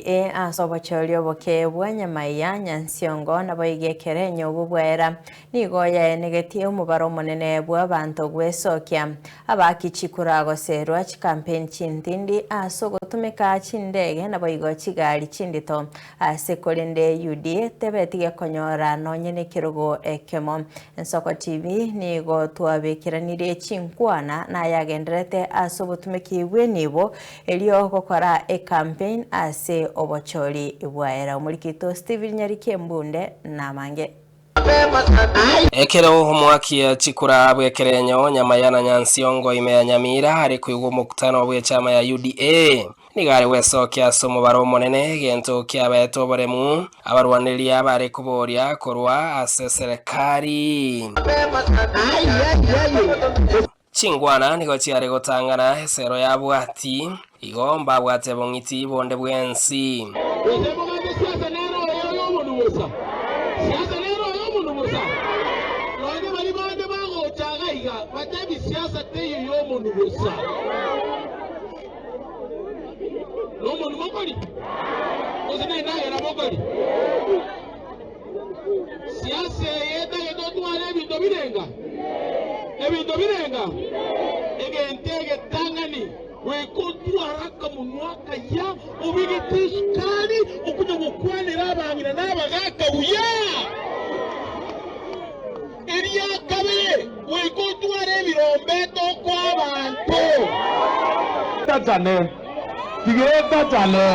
UDA ase obochori oboke bwa Nyamaiya, Nyansiongo naboigo ekerenyo obwo bwaera nigo yaenegetie omobaro omonene bw'abanto gwesokia abaaki chikura goserwa chikampeni chintindi ase ogotumeka chindege naboigo chigari chindito ase korende UDA tebetige konyora nonye nekerogo ekemo. Ensoko TV nigo twabekeranirie chinkwana nayagendererete ase obotumeki bw'enibo Erio gokora ecampaign ase obochori bwaera. Omorikito Stephen Nyariki Embunde namange. Ekero omoaki chikura bw'ekerenyo Nyamaya na Nyansiongo ime ya Nyamira are koigwa omokutano bw'echama ya UDA, nigo are gwesokia ase omobaro omonene egento kiabaete oboremu abarwaneria bare koboria korwa ase eserekari. Chingwana nigo chiare gotang'ana esero yabwati, igo mbabwate bong'iti bonde bwensi. Gose mogambe siasa nere oyo oy'omonwe bosa? Siasa nere oy'omonwe bosa? Nonya baria bande bagocha iga iga batebi siasa teiyo y'omonwe bosa. Nomonwe mokori? Gose nendagera mokori? Siasa eye etagete otware ebinto birenga? Ebinto birenga? Egento egetang'ani goika otware akamonwa akaya, obegete esukari, okonya gokwanera abang'ina na abagaaka buya. Eria kabere, goika otware ebirombeto okoa abanto. Tachane, tiga etachane,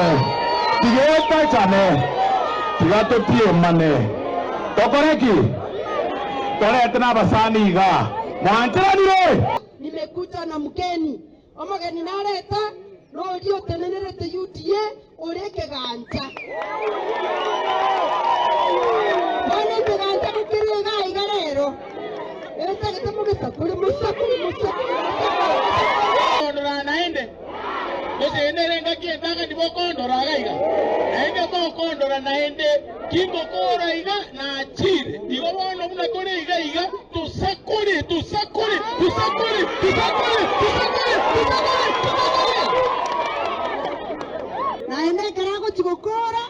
tiga etachane, tiga totiemane. Tokore ki? Torete nabasani iga. Mwancheranire? Nimekuja na mgeni, omogeni nareta noria otenenerete UDA ore ekegancha. Bono ekegancha gokere iga iga rero, etagete mogesakore mosakore mosakore mosakore mosakore. Kondora naende, gose eye nere engaki entang'ani bokondora iga iga, naende mokondora naende, Timokora iga, nachire. Igo bono buna tore iga iga, tosakore, tosakore, tosakore, tosakore, tosakore, tosakore, tosakore. Naende ekero agochia gokoora,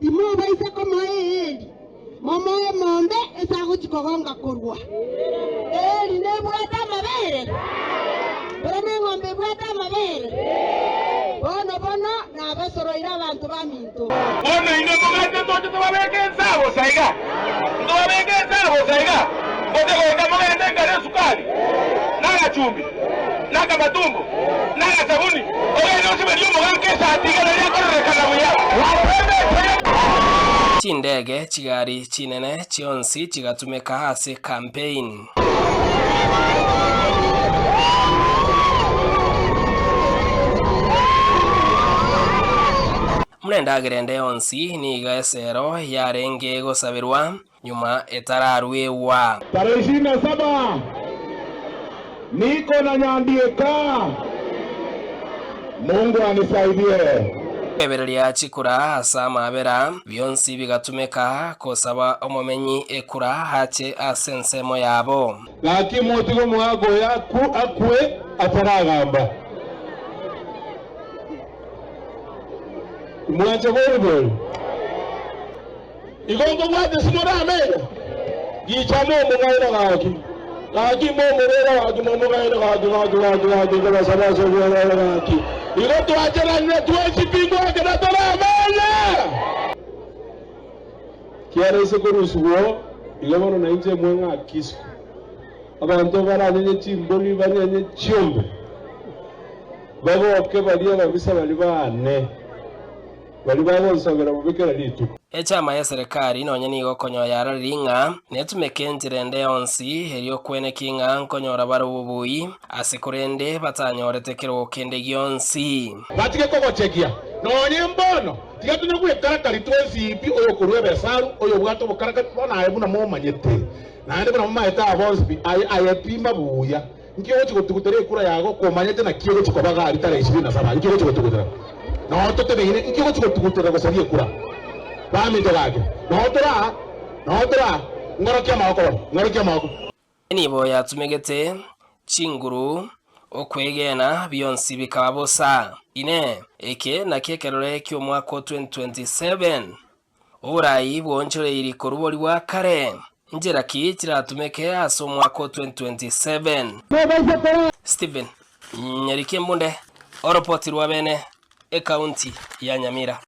timobaisa komoa eeri, momoe emombe ase agochia kogonga korwa. Eeri nebwate amabere? Bora neng'ombe ebwate amabere? Bono bono nabasoroire abanto baminto. Bono inwe mogende toche tobabeke inse aa bosa iga, ntobabeke inse aa bosa iga, gocha goika mogende nkare esukari, na agachumbi, na akamatumbo, na agasabuni, ogende osiberie omogaka esati iga nario akororekana buya. Chindege, chigari chinene chionsi chigatumeka ase campaign. Buna endagera ende yonsi nigo esero yarenge gosaberwa nyuma etararuegwa. Tarehe ishirini na saba niko na Nyandieka Mungu anisaidie. Ebereria chikura ase amaabera, bionsi bigatumeka kosaba omomenyi ekura ache ase ensemo yabo. Gaki motige omogaka oyo akwe ataragamba. Mwanche bori-bori. Igo nkobwate simore amaiga, gicha momong'aina gaki, gaki momorwere gaki, momong'aine gaki, gaki, gaki, gaki, nkobasaba ase obwororo gaki. Igo twacheranire twensi pi ngoakera tore amaiga. Kiara ase korusigwa oo, igo bono nainche imwe ng'ake isiko. Abanto baranyenye chimbori banyenye chiombe, bagoke baria ababisa baria baane. Baria bagonsabera bobe kera rituko. Echama y'eserekari nonya nigo okonyoa yararirie ng'a netumeke enchera ende yonsi erio kweneki ng'a nkonyora bare obobui, ase korende batanyorete kerogo kende gionsi. Batige kogochegia nonye mbono, tiga tonya gwekarakari twensi pi, oyokorua ebesaru, oyobwate obokarakari, bono aye buna momanyete, naende buna momaete aba bonsi pi, aye aye pima buya. Nki ogochia gotugutera ekura yago komanyete naki egochia koba gari tarehe ishirini na saba? Nki ogochia gotugutera? Noo toteneine, nki ogochia gotugutera gosaria ekura? Baminto gaki, noo tore aa, noo tore aa, ng'orokia amaboko bono, ng'orokia amaboko. Nibo yatumegete chinguru. Okwegena bionsi bikaba bosa. Inee! Eke nakio ekerore ki'omwaka o 2027? Oborai bwoonchoreiri korwa boria bwa kare? Nchera ki chiratumeke ase omwaka o 2027? Stephen Nyariki Embunde, Oropoti rwa bene, Ekaunti ya Nyamira.